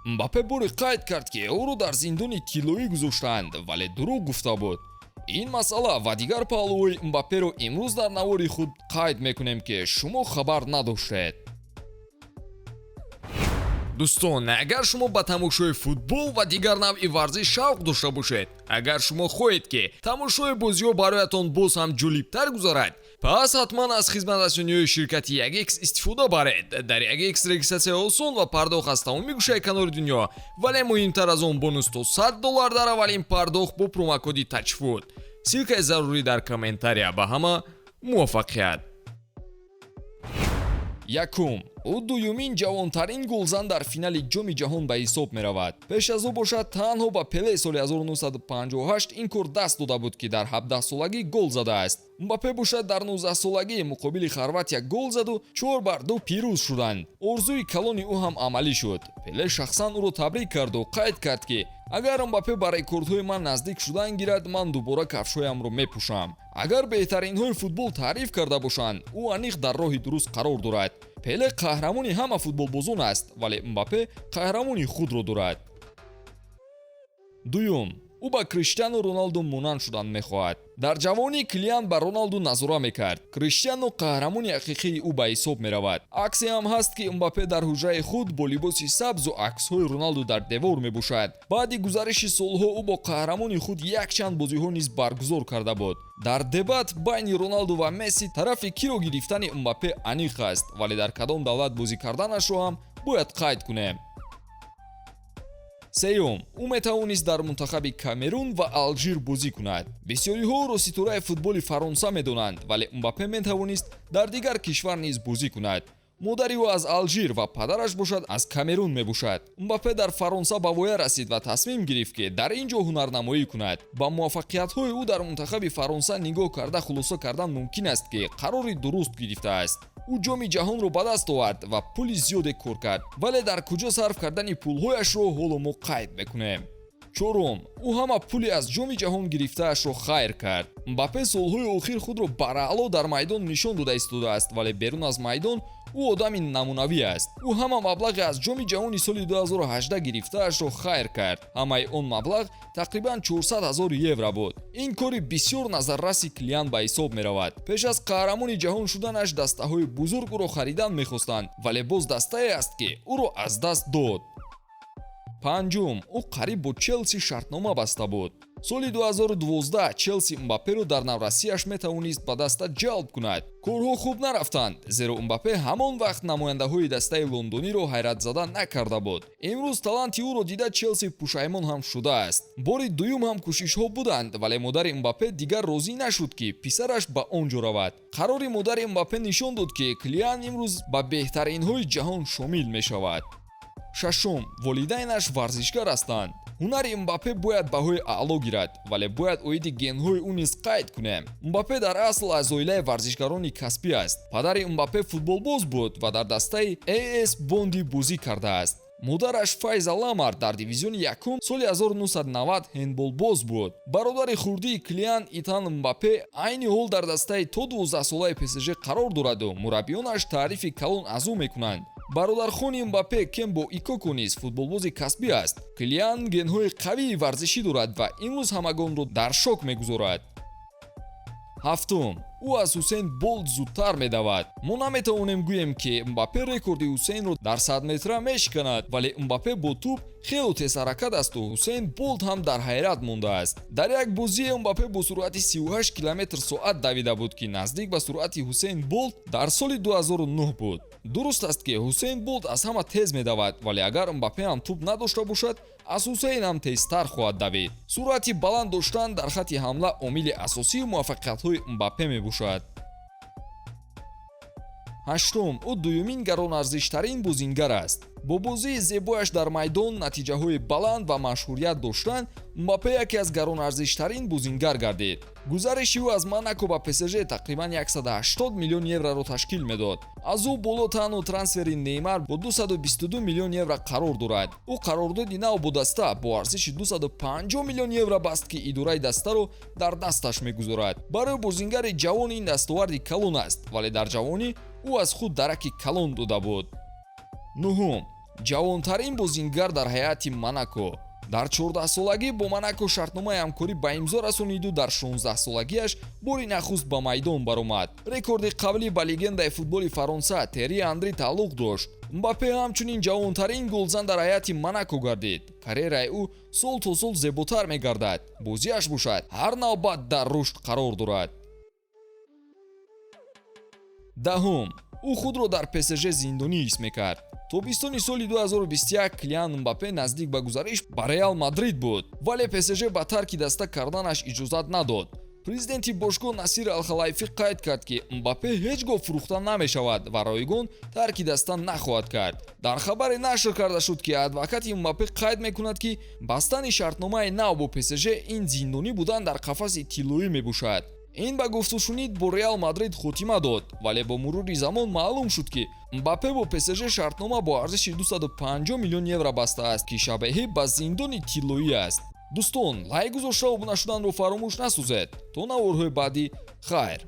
Мбаппе боре қайд кард, ки ӯро дар зиндони тиллоӣ гузоштаанд, вале дурӯғ гуфта буд. Ин масъала ва дигар паҳлӯҳои Мбапперо имрӯз дар навори худ қайд мекунем, ки шумо хабар надоштед. Дӯстон, агар шумо ба тамошои футбол ва дигар навъи варзиш шавқ дошта бошед, агар шумо хоҳед, ки тамошои бозиҳо бароятон боз ҳам ҷолибтар гузарад, пас ҳатман аз хизматрасониҳои ширкати 1X истифода баред. Дар 1X регистратсия осон ва пардохт аз тамоми гӯшаи канори дунё, вале муҳимтар аз он, бонус то 100 доллар дар аввалин пардохт бо промокоди ТАЧФУТ. Ссылкаи зарурӣ дар комментария. Ба ҳама муваффақият! Якум: ӯ дуюмин ҷавонтарин голзан дар финали Ҷоми Ҷаҳон ба ҳисоб меравад. Пеш аз ӯ бошад, танҳо ба Пеле соли 1958 ин кор даст дода буд, ки дар 17-солагӣ гол задааст. Мбаппе бошад, дар 19-солагӣ муқобили Хорватия гол заду 4-2 пирӯз шуданд. Орзуи калони ӯ ҳам амалӣ шуд. Пеле шахсан ӯро табрик карду қайд кард, ки агар Мбаппе ба рекордҳои ман наздик шудан гирад, ман дубора кафшҳоямро мепӯшам. Агар беҳтаринҳои футбол таъриф карда бошанд, ӯ аниқ дар роҳи дуруст қарор дорад. Пеле қаҳрамони ҳама футболбозон аст, вале Мбаппе қаҳрамони худро дорад. Дуюм: ӯ ба Криштиану Роналду монанд шудан мехоҳад. Дар ҷавонӣ Килиан ба Роналду назора мекард. Криштиану қаҳрамони ҳақиқии ӯ ба ҳисоб меравад. Аксе ҳам ҳаст, ки Мбаппе дар ҳуҷраи худ бо либоси сабзу аксҳои Роналду дар девор мебошад. Баъди гузариши солҳо ӯ бо қаҳрамони худ якчанд бозиҳо низ баргузор карда буд. Дар дебат байни Роналду ва Месси тарафи киро гирифтани Мбаппе аниқ аст, вале дар кадом давлат бозӣ карданашро ҳам бояд қайд кунем. Сеюм: ӯ метавонист дар мунтахаби Камерун ва Алжир бозӣ кунад. Бисёриҳо ӯро ситораи футболи Фаронса медонанд, вале Мбаппе метавонист дар дигар кишвар низ бозӣ кунад. Модари ӯ аз Алжир ва падараш бошад, аз Камерун мебошад. Мбаппе дар Фаронса ба воя расид ва тасмим гирифт, ки дар ин ҷо ҳунарнамоӣ кунад. Ба муваффақиятҳои ӯ дар мунтахаби Фаронса нигоҳ карда, хулоса кардан мумкин аст, ки қарори дуруст гирифтааст. Ӯ Ҷоми Ҷаҳонро ба даст овард ва пули зиёде кор кард, вале дар куҷо сарф кардани пулҳояшро ҳоло мо қайд мекунем. Чорум: ӯ ҳама пули аз Ҷоми Ҷаҳон гирифтаашро хайр кард. Мбаппе солҳои охир худро бараъло дар майдон нишон дода истодааст, вале берун аз майдон ӯ одами намунавӣ аст. Ӯ ҳама маблағи аз Ҷоми Ҷаҳони соли 2018 гирифтаашро хайр кард. Ҳамаи он маблағ тақрибан 400 ҳазор евро буд. Ин кори бисёр назарраси Килиан ба ҳисоб меравад. Пеш аз қаҳрамони ҷаҳон шуданаш дастаҳои бузург ӯро харидан мехостанд, вале боз дастае аст, ки ӯро аз даст дод. Панҷум: ӯ қариб бо Челси шартнома баста буд. Соли 2012 Челси Мбапперо дар наврасиаш метавонист ба даста ҷалб кунад. Корҳо хуб нарафтанд, зеро Мбаппе ҳамон вақт намояндаҳои дастаи лондониро ҳайратзада накарда буд. Имрӯз таланти ӯро дида, Челси пушаймон ҳам шудааст. Бори дуюм ҳам кӯшишҳо буданд, вале модари Мбаппе дигар розӣ нашуд, ки писараш ба он ҷо равад. Қарори модари Мбаппе нишон дод, ки Килиан имрӯз ба беҳтаринҳои ҷаҳон шомил мешавад. Шашум: волидайнаш варзишгар ҳастанд. Ҳунари Мбаппе бояд баҳои аъло гирад, вале бояд оиди генҳои ӯ низ қайд кунем. Мбаппе дар асл аз оилаи варзишгарони касбӣ аст. Падари Мбаппе футболбоз буд ва дар дастаи АС Бонди бозӣ кардааст. Модараш Файза Ламар дар дивизиони якум соли 1990 ҳендболбоз буд. Бародари хурдии Килиан, Итан Мбаппе, айни ҳол дар дастаи то 12-солаи ПСЖ қарор дораду мураббиёнаш таърифи калон аз ӯ мекунанд. Бародархони Мбаппе Кембо Икоко низ футболбози касбӣ аст. Килиан генҳои қавии варзишӣ дорад ва имрӯз ҳамагонро дар шок мегузорад. Ҳафтум: ӯ аз Ҳусейн Болт зудтар медавад. Мо наметавонем гӯем, ки Мбаппе рекорди Ҳусейнро дар 100 метра мешиканад, вале Мбаппе бо тӯб хело тезҳаракат асту Ҳусейн Болт ҳам дар ҳайрат мондааст. Дар як бозие Мбаппе бо суръати 38 километр соат давида буд, ки наздик ба суръати Ҳусейн Болт дар соли 2009 буд. Дуруст аст, ки Ҳусейн Болт аз ҳама тез медавад, вале агар Мбаппе ҳам тӯб надошта бошад, аз Ҳусейн ҳам тезтар хоҳад давид. Суръати баланд доштан дар хатти ҳамла омили асосии муваффақиятҳои Мбаппе мебошад. Ҳаштум: ӯ дуюмин гаронарзиштарин бозингар аст. Бо бозии зебояш дар майдон, натиҷаҳои баланд ва машҳурият доштан, Мбаппе яке аз гаронарзиштарин бозингар гардид. Гузариши ӯ аз Монако ба ПСЖ тақрибан 180 миллион евроро ташкил медод. Аз ӯ боло танҳо трансфери Неймар бо 222 миллион евро қарор дорад. Ӯ қарордоди нав бо даста бо арзиши 250 миллион евро баст, ки идораи дастаро дар дасташ мегузорад. Барои бозингари ҷавон ин дастоварди калон аст, вале дар ҷавонӣ ӯ аз худ дараки калон дода буд. Нуҳум: Ҷавонтарин бозингар дар ҳайати Монако. Дар 14-солагӣ бо Монако шартномаи ҳамкорӣ ба имзо расониду дар 16-солагиаш бори нахуст ба майдон баромад. Рекорди қаблӣ ба легендаи футболи Фаронса Тери Анри тааллуқ дошт. Мбаппе ҳамчунин ҷавонтарин голзан дар ҳайати Монако гардид. Карьераи ӯ сол то сол зеботар мегардад, бозиаш бошад, ҳар навбат дар рушд қарор дорад. Даҳум: ӯ худро дар ПСЖ зиндонӣ ҳис мекард. Тобистони соли 2021 Килиан Мбаппе наздик ба гузариш ба Реал Мадрид буд, вале ПСЖ ба тарки даста карданаш иҷозат надод. Президенти бошгоҳ Насир Алхалайфӣ қайд кард, ки Мбаппе ҳеҷ гоҳ фурӯхта намешавад ва ройгон тарки даста нахоҳад кард. Дар хабаре нашр карда шуд, ки адвокати Мбаппе қайд мекунад, ки бастани шартномаи нав бо ПСЖ ин зиндонӣ будан дар қафаси тиллоӣ мебошад. Ин ба гуфтушунид бо Реал Мадрид хотима дод, вале бо мурури замон маълум шуд, ки Мбаппе бо ПСЖ шартнома бо арзиши 250 миллион евро бастааст, ки шабеҳӣ ба зиндони тиллоӣ аст. Дӯстон, лайк гузошта, обуна шуданро фаромӯш насозед. То наворҳои баъдӣ, хайр.